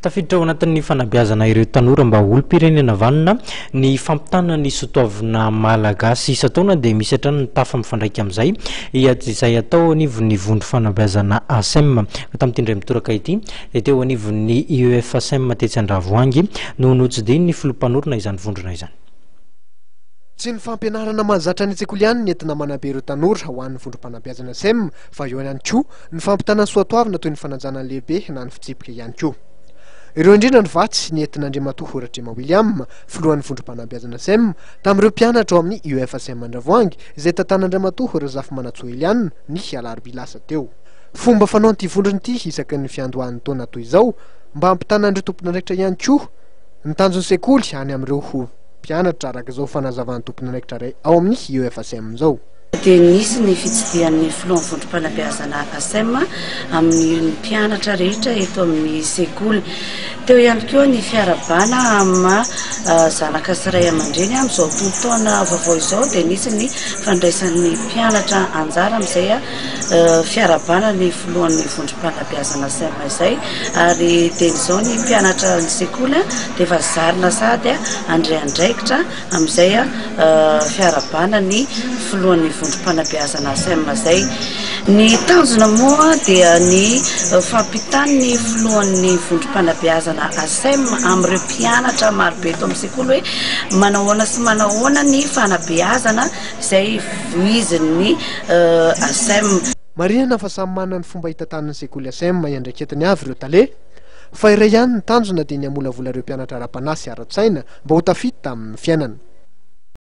Tafiditra ao anatin'ny fanabeazana ireo tanora mba ho olom-pirenena vanona ny fampitana ny soatoavina malagasy. Isan-taona dia misy hatrany ny tafa mifandraika amin'izay, izay atao anivon'ny vondrom-fanabeazana ASEM. Fa tamin'ity indray mitoraka ity dia teo anivon'ny IEF ASEM tetsy Andravoahangy no notsidihin'ny filoha mpanorina izany vondrona izany. Tsy ny fampianarana mahazatra any an-tsekoly ihany ny entina manabe ireo tanora ho an'ny vondrom-panabeazana sem fa eo ihany koa ny fampitana ny soatoavina toy ny fanajana ny lehibe na ny fitsipika ihany koa. Ireo indrindra ny vatsy nentin'Andriamatoa Ratrema William, filohan'ny vondrom-panabeazana sem, tamin'ireo mpianatra ao amin'ny UFSM Andravoahangy izay tantanan'Andriamatoa Razafimanantsoa Eliane ny alarobia lasa teo. Fomba fanaon'ity vondrona ity isaky ny fiandohan'ny taona toy izao mba hampitana an'ireo tompon'andraikitra ihany koa ny tanjon'ny sekoly any amin'ireo mpianatra, araka izao fanazavan'ny tompon'andraikitra iray ao amin'ny IEFCM izao. Dia nisy ny fitsidihan'ny filohan'ny vondrom-panabeazana ASEM amin'ny mpianatra rehetra eto amin'ny sekoly. Teo ihany koa ny fiarahabana amin'ny maha zanaka sy ray aman-dreny amin'izao tontolo-taona vaovao izao dia nisy ny fandraisan'ny mpianatra anjara amin'izay fiarahabana ny filohan'ny vondrom-panabeazana ASEM izay ary dia izao ny mpianatra ny sekoly dia efa zarina sahady handray andraikitra amin'izay fiarahabana ny filohan'ny vondrom-panabeazana ASEM izay. Ny tanjona moa dia ny fampitan'ny filohan'ny vondrom-panabeazana ASEM amin'ireo mpianatra marobe eto amin'ny sekoly hoe manahoana sy manahoana ny fanabeazana izay voizin'ny ASEM. Marihana fa samy manana ny fomba hitantanany sekoly ASEM iandraiketany avy ireo tale, fa iray ihany ny tanjona dia ny hamolavola ireo mpianatra ara-panahy sy ara-tsaina mba ho tafita amin'ny fiainana.